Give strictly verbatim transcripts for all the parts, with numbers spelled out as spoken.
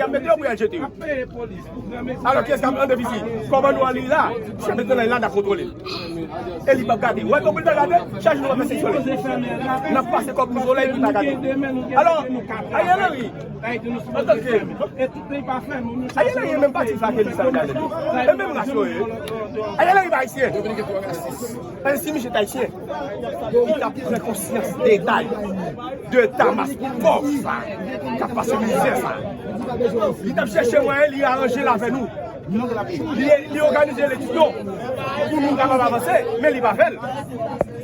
Y ap mete yo pou y al jete yo. Alò, kiyès k ap an defisi? Kòmandan an li la, chèf de tènay la, n ap kontwole l. E li p ap gade. Ou wè, konpil ta gade, chak jou nou ap fè seksyon li. N ap pase kòb nou solèy pou ta gade. Alò, Ariel Henry, antanke, Ariel Henry e menm pati sa ke li sa gade. E menm ras yo ye. Ariel Henry pa ayisyen. Paske si misye t ayisyen, li t ap pran konsyans detay de ta mas pòv sa, k ap pase mizè sa. Li t ap chèche mwayen li aranje l avè nou. Li, li òganize eleksyon pou nou kapab avanse, men li pa fè l.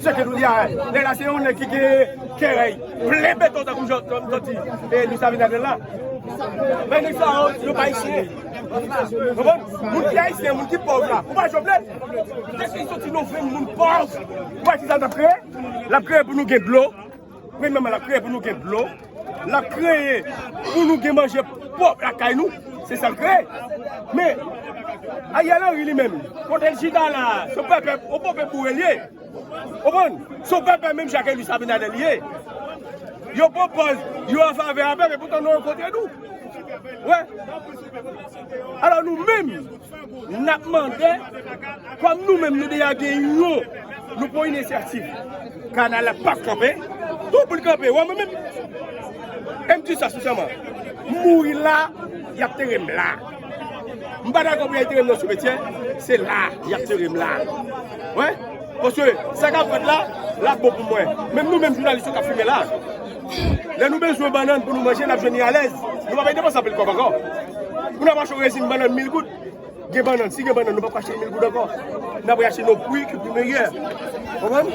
Se ke nou di a, nèg la se yon nèg ki gen kè rèy, plen beton tankou jan, tankou jan di, e, Luis Abinader la. Men nèg sa yo, yo pa ayisyen. Konprann? Moun ki ayisyen, moun ki pòv la, ou pa Jovenel? Depi l soti nou vin moun pòv. Ou wè kisa l t ap kreye? L ap kreye pou nou gen dlo. Premyèman, l ap kreye pou nou gen dlo. L ap kreye pou nou gen manje pwòp lakay nou. Se sa l kreye. Men, Ariel Henry li menm, kote l chita la, se pèpè, o pèpè boure l ye. Ou konprann? Se yon pèpè menm jan ke Luis Abinader li ye. Yo pran pòz, yo an favè a pèp, epoutan nou rankontre nou. Wè. Alò nou menm, n ap mande, kòm nou menm nou deja gen yon, nou pran inisyativ. Kanal la p ap kanpe, tou pou l kanpe, wè mwen menm. E m di sa sensèman. M mouri la, y ap tere m la. M pa dakò pou y al tere m nan simetyè, se la y ap tere m la. Wè, paske sa k ap fèt la, l ap bon pou mwen. Menm nou menm jounalis yo k ap filme la, lè nou bezwen bannann pou nou manje, n ap jwenn li alèz. Nou pa bay depanse anpil kòb ankò. Pou n ap achte yon rezin bannann mil goud, gen bannann, si gen bannann, nou p ap achte mil goud ankò. N ap achte nan pri ki pi meyè. Konprann?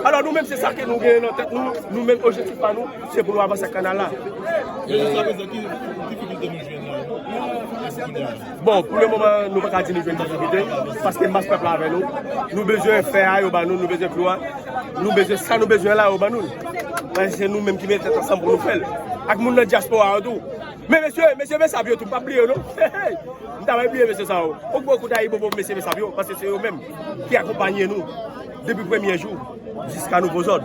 Alò nou menm se sa ke nou genyen nan tèt nou, nou menm objektif pa nou, se pou nou avanse ak kanal la. E jiska prezan, ki difikilte nou jwenn nan kounye a? Bon, pou le moman, nou pa ka di nou jwenn difikilte, paske mas pèp la avè nou. Nou bezwen fè a, yo ban nou, nou bezwen flou a. Nou bezwen sa nou bezwen la, yo ban nou l. Paske se nou menm ki mete tèt ansanm pou nou fè l. Ak moun nan dyaspora yo tou. Men mesye, mesye Besap yo tou, m p ap bliye yo non. M ta va bliye mesye sa yo. Fòk mwen koute ayibobo mesye Besap yo, paske se yo menm ki akonpanye nou depi premye jou jiska nouvo zòd.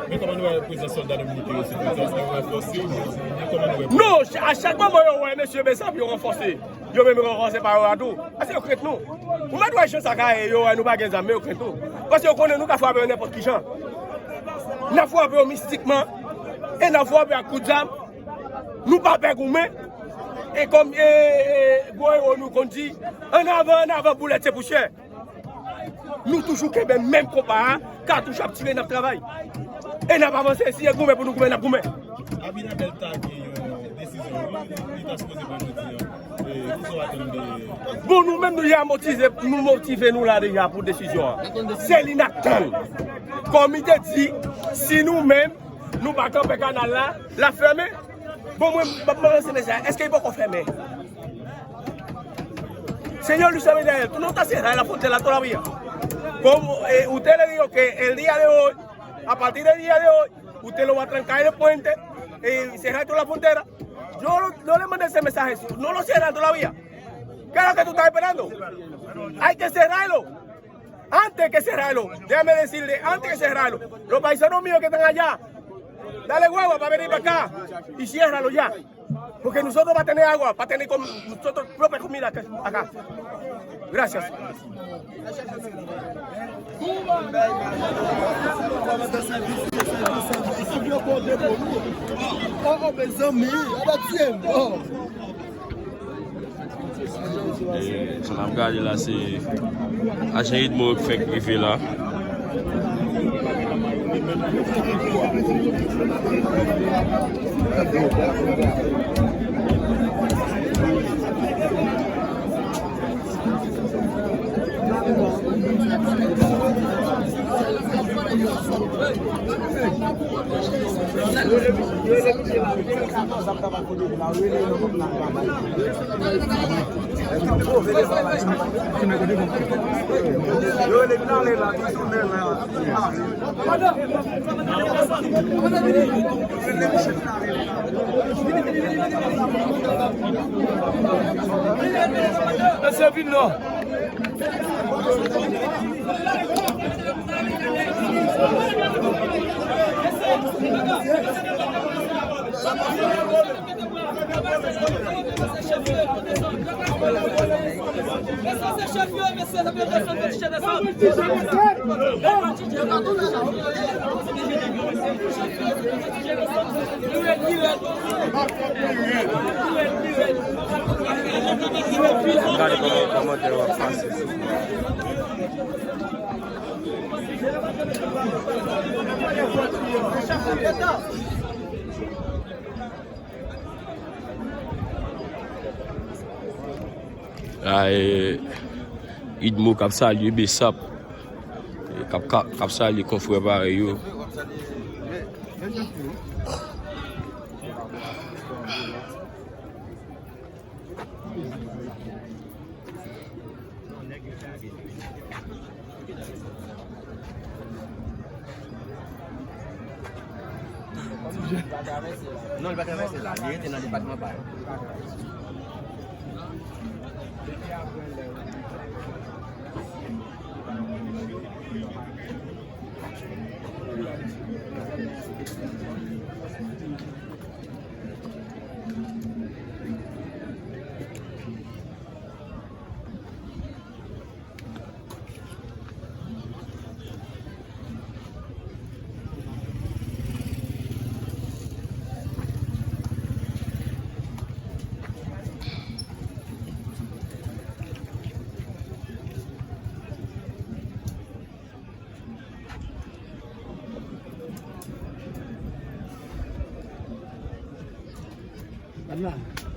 Men kòman nou wè prezans sòlda dominik yo sou fwontyè? Èske yo ranfòse oubyen diminye? Kòman nou wè? Non, ch-, a chak moman yo wè mesye Besap yo ranfòse, yo menm yo ranfòse pa yo a tou. Paske yo krent nou. Ou mèt wè jan sa ka ye, yo wè nou pa gen zam, men yo krent nou. Paske yo konnen nou ka frape yo nenpòt ki jan. N ap frape yo mistikman, e n ap frape ak kout zam. Nou pa pè goumen. E kòm, e, e, gwo ewo nou konn di, ann avan, ann avan, boulèt se pousyè. Nou toujou kenbe menm konpa a, katouch ap tire, n ap travay. E n ap avanse, si e goumen pou nou goumen, n ap goumen. Abinader ta gen yon desizyon, wi, li ta sipoze pran jodi a. E, kisa w atann de... Bon, nou menm nou deja motive, nou motive nou la deja pou desizyon an. Se li n ap tann. Kòm li te di, si nou menm, nou pa kanpe kanal la, l ap fèmen. Bon, mwen, m ap mande se mesye a, èske li poko fèmen? Señor Luis Abinader, tú no estás cerrando la frontera todavía. Como, eh, usted le dijo que el día de hoy, a partir del día de hoy, usted lo va a trancar el puente y cerrar toda la frontera. Yo no, no le mandé ese mensaje, no lo cierran todavía. ¿Qué es lo que tú estás esperando? Hay que cerrarlo. Antes que cerrarlo, déjame decirle, antes que cerrarlo, los paisanos míos que están allá, dale guagua para venir para acá y ciérralo ya. Porque nosotros va a tener agua, para tener com-, nosotros propia comida acá. Gracias. Oh, oh, mezanmi, aba tye m. Oh. E, jan n ap gade la, se ajan Edmond yo k fèk rive la. Mesye vin non. Gade kòman kòmantè yo ap pase sou. La, e, Idmo k ap salye Besap, e, k ap, k ap, k ap salye konfrè parèy yo. Non, li pa travèse la. Li rete nan depatman pa l. Gad la.